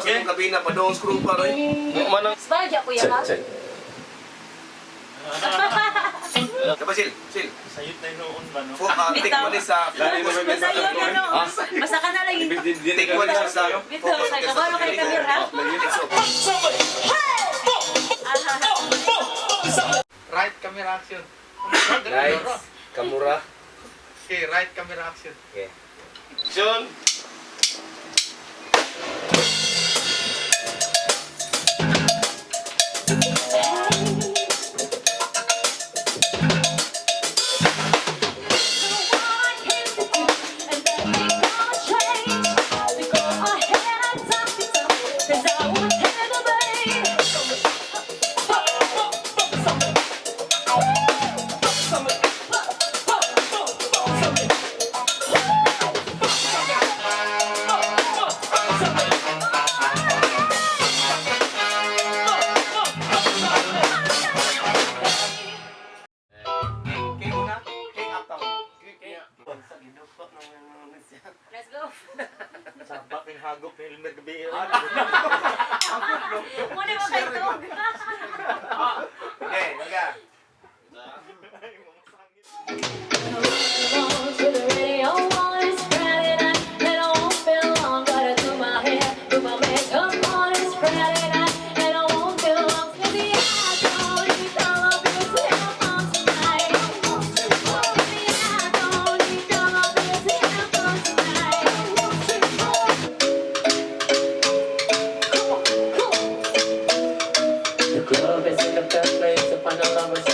sa akong kabina, padong screw pa rin. Manang Smile kuya ha. Diba, Sil? Sil. Sayot na noon ba, no? Take one is sa focus. Basta yun, ano. Basta ka na lang yun. Take one is sa Bitaw, focus. kay kabalo kay kamera. Right camera action. Lights, camera. Okay, right camera action. Okay. Action! King una, King Uptown. Let's go. Sabak yung hagop ni Elmer gabi. Muna ba kayo to? Okay, naga. To the radio on, it's Friday night, and I won't feel long. Gotta do my hair, do my makeup on. It's Friday night, and I won't feel long. Maybe I don't need all of your help on tonight. Maybe I don't need all of your help on tonight. Come on, come on. The club isn't the best place to find a lover.